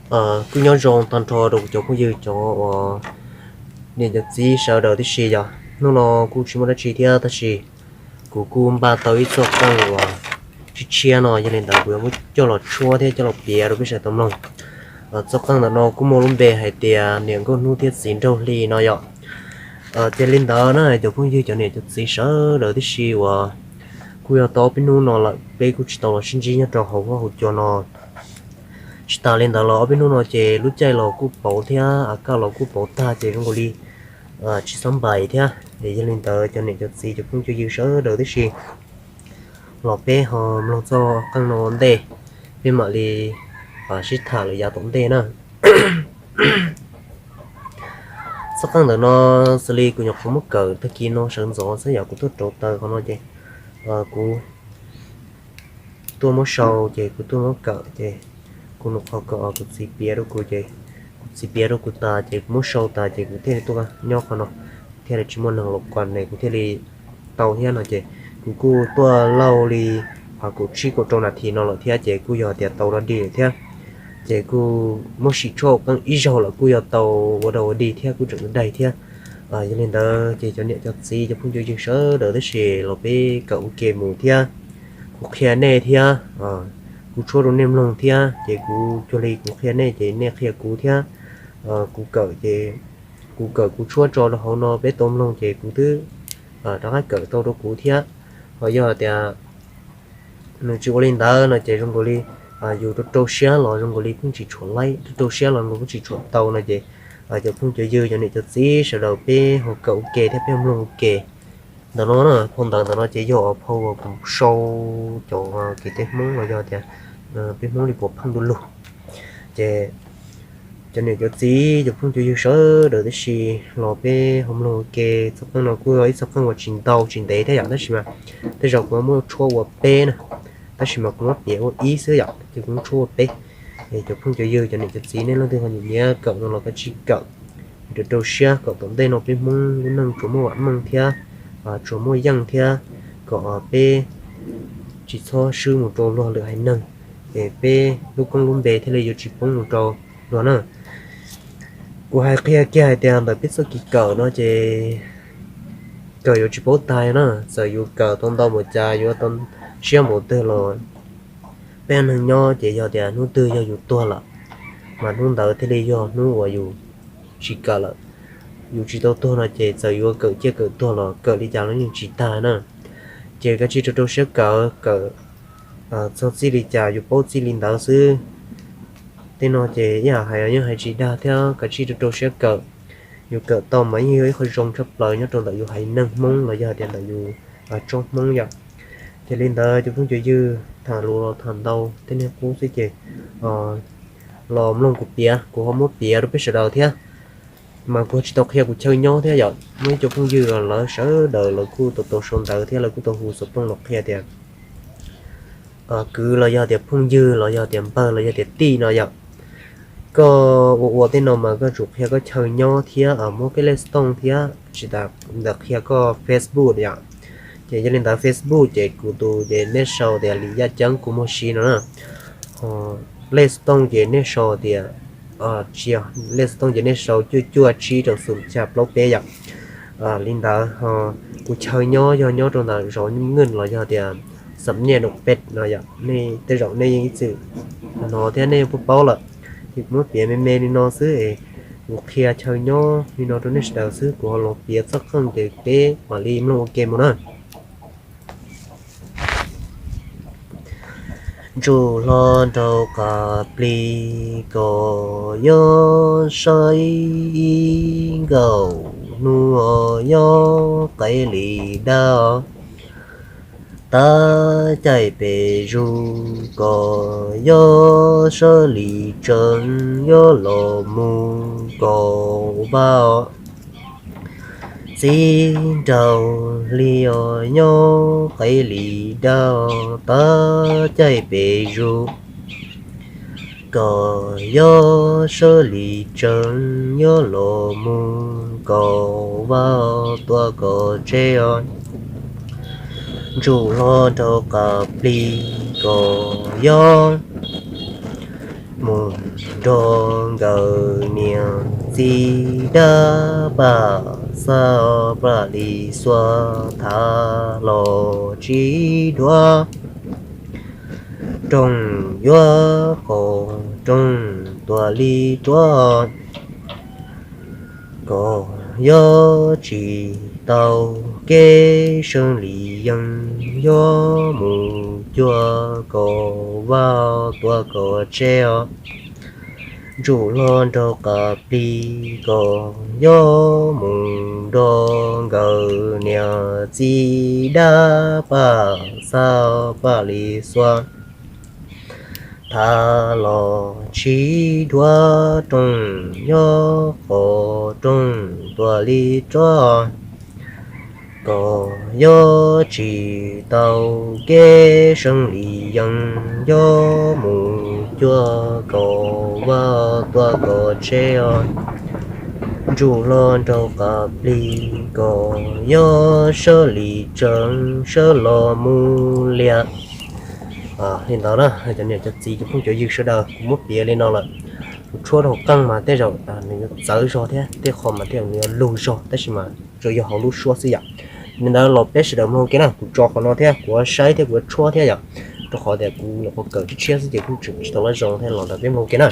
Kuj nyob zoo tag nrho rau kuv cov phooj ywg cov uas niam cov txiv sawv daws tib si yom. Hnub no kuj tsis muaj dab tsi thiab tab sis kuv kuj npaj tau ib txoj qeej uas tshiab tshiab no, yog li ntawd kuv yuav muab coj los tshuab thiab coj los piav rau peb sawv daws tau mloog. Txoj qeej ntawm no kuj muaj lub npe hais tias niam nkauj hnub thiab txiv nraug hli no yom. Ces li ntawd na cov phooj ywg cov niam cov txiv sawv daws tib si uas kuj yog tau ob peb hnub no lawm peb kuj tsis tau los sib ntsib nyob rau hauv huab hauv cua no. Tsis tas li ntawd los ob peb hnub no ces lub caij los kuj pauv thiab a kaj los kuj pauv tag ces zoo nkaus li tsis xab npais thiab. Es yog li ntawd cov niam cov txiv cov phooj cov ywg sawv daws tib si los peb ho mloog txoj qeej no ua ntej, peb mam li sib tham lawm yav tom ntej na. Txoj qeej ntawm no xws li kuv nyuam qhuav muab kawm tag kis no sawv ntxov xwb yom, kuv tuaj rauv taws qhov no ces kuv tuaj muab sau ces kuv tuaj muab kawm ces kuv nyuam qhuav kawm kuv txiv piav rau kuv ces kuv txiv piav rau kuv tas ces kuv muab sau tas ces kuv thiaj li tuaj nyob qhov no, thiaj li tsis muaj neeg los kuas ne kuv thiaj li tau thiab no ces kuv kuj tuaj lauj li kaum tsib kaum rau nas this no lawm thiab ces kuj yog tias tau dog dig lawm thiab. Ces kuj muab sim tshuab ua qeej ib zaug lawm kuj yog tau ua dog ua dig thiab kuj tseem daig thiab. Yog li ntawd ces cov niam cov txiv cov phooj cov ywg sawv daws tab sis los peb kawm ua ke mus thiab, kuv qhia nej thiab, kuv tshuab rau nej mloog thiab ces kuv cuag li kuv qhia nej ces nej qhia kuv thiab. Kuv kawm ces kuv kawm kuv tshuab tso rau hauv no peb tau mloog ces kuv twb rov qab kawm tau rau kuv thiab. Ho yog tias nws tsis ua li ntawd no ces zoo nkaus li yus rau rau siab los zoo nkaus li pheej tsis tshuam laib, rau rau siab los nkaus pheej tsis tshuam tau no ces cov phooj cov ywg cov niam cov txiv sawv daws peb ho kawm ua ke thiab peb ho mloog ua ke. Ntawm no na phau ntawv ntawm no ces yog phau uas kuv sau cov kev tej Hmoob los yog tias peb Hmoob li puas pheej du lug. Ces cov niam cov txiv cov phooj cov ywg sawv daws tib si los peb ho mloog ua ke. Txoj qeej no kuj yog ib txoj qeej uas tsis ntau tsis ntev thiab yom, tab sis mas tej zaum kuv muab tshuab ua peb na, tab sis mas kuv muab piav ua ib xwb yom ces kuv muab tshuab ua peb. Es cov phooj cov ywg cov niam cov txiv nej leej twg ho nyiam nyiam kawm no los kav tsij kawm, rau rau siab kom tom ntej no peb Hmoob lub neej tsuas muaj vam meej thiab tsuas muaj yeej thiab kom peb tsis txhob swb mus rau luag lwm haiv neeg, es peb lub koob lub npe thiaj li yuav tsis poob mus rau luag na. Kuv hais qhia kiag hais tias ntawm peb txoj kev kawm no ces kawm yuav tsis paub tag na, txawm yus kawm tau ntau npaum cas yuav tau siab npaum twg los peb neeg nyob ces yog tias hnub twg yog yus tuag lawm mas hnub ntawd thiaj li yog hnub uas yus tsis kawm lawm. Yus tsis tau tuag no ces txawm yuav kawm ciaj kawm tuag los kawm li cas los yeej tsis tag na. Ces kav tsij rau rau siab kawm, kawm txog txij li cas yus paub txij li ntawd xwb. Tej no ces ib yam hais yeej hais tsis dag thiab kav tsij rau rau siab kawm. Yus kawm tau mas yeej yog ib qho zoo tshaj plaws nyob rau ntawm yus haiv neeg Hmoob los yog tias ntawm yus tsob Hmoob yom. Ces li ntawd cov phooj cov ywg tham lus los tham ntau tej niag qub xwb ces los mloog kuv piav, kuv ho muab piav rau peb sawv daws thiab. Mas kuv tsis tau qhia kuv chaw nyob thiab yom, muaj ib co phooj ywg lawv sawv daws lawv kuj tau tau sau ntawv thiab lawv kuj tau hu xov tooj los qhia tias kwv los yog tias phooj ywg los yog tias npawg los yog tias tij no yom, koj ua ua tej no mas koj tsum qhia koj chaw nyob thiab muab koj lej xov tooj thiab tsis tas ntawm qhia koj Facebook yom. Ces yog li ntawd Facebook ces kuv tus ces nej sau tias Lis Yaj Ceeb kuv muag si no na. Lej xov tooj ces nej sau tias, tsis yog, lej xov tooj ces nej sau cuaj cuaj tsib rau xoom xya plaub peb yom. Li ntawd ho kuv chaw nyob yog nyob rau ntawm zos Nyuj Nkwj los yog tias Xam Nyiaj Doo Pej no yom, nej tej zaum nej yeej ib txwm hnov thiab nej yeej paub paub lawm. Ces kuv muab piav me me li no xwb es kuv qhia chaw nyob li no rau nej sawv daws xwb, kuv ho los piav txoj qeej ces peb mam li mloog ua ke mus na. Ntsuj hlo nraug qas plig kom yog saib ib nkaus hnub yog qaib li dab, tab caij pem zus kom yog sawv li tsees yog los mus kom vaj. Txiv nraug hli os nyob qaib li dab, tab caij pem zus kom yog sawv li tsees yog los mus kom vaj tuaj kom tseb os. Ntsuj hlo nraug qas plig kom yog mus nrog nkawd niam txiv dab pam xaj pam li xuas thav los tsis dhuav rooj yuav qos rooj tuaj li ruab. Koj yuav tsis tau kev seeb li yees, yuav mus cuag koj vaj tuaj koj tsev os. Ntsuj hlo nraug qab plig koj yuav mus nrog nkawd niam txiv dab pam xaj pam li xuas thav los tsis dhuav rooj yuav qos rooj tuaj li ruab. Koj yuav tsis tau kev seeb li yees, yuav mus cuag koj vaj tuaj koj tsev os. Ntsuj hlo nraug qab plig koj yuav sawv li tsev sawv los mus liam. Li ntawd na cov niam cov txiv cov phooj cov ywg sawv daws, kuv muab piav li no lawm. Kuv tshuab rau hauv qeej mas tej zaum nws yuav txawv zog thiab tej qho mas tej zaum nws yuav lug zog tab sis mas tsuas yog hauv lub suab xwb yom. Li ntawd los peb sawv daws mloog ua ke na, kuv tso qhov no thiab kuv yuav saib thiab kuv yuav tshuab thiab yom, rau qhov tias kuv nyuam qhuav kawm tshiab tshiab xwb ces kuj tseem tsis tau lab zoo thiab los ntawd peb mloog ua ke na.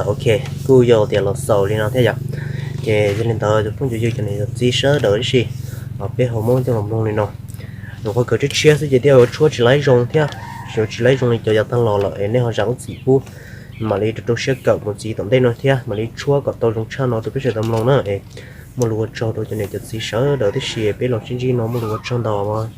Ok, kuj yog tias los xaus li no thiab yom. Ces yog li ntawd tus phooj ywg cov niam cov txiv sawv daws tib si, peb ho muab coj los mloog li no. Nyuam qhuav kawm tshiab tshiab xwb ces thiaj yuav tshuab tsis laib zoo thiab, yuav tsis laib zoo li cov yav tag los lawm es nej ho zam lub txim pub, mam li rau rau siab kawm mus ntxiv tom ntej no thiab mam li tshuab kom tau zoo tshaj no rau peb sawv daws mloog na. Es muaj lus ua tsaug rau cov niam cov txiv sawv daws tib si, peb los sib ntsib no muaj lus ua tsaug ntau.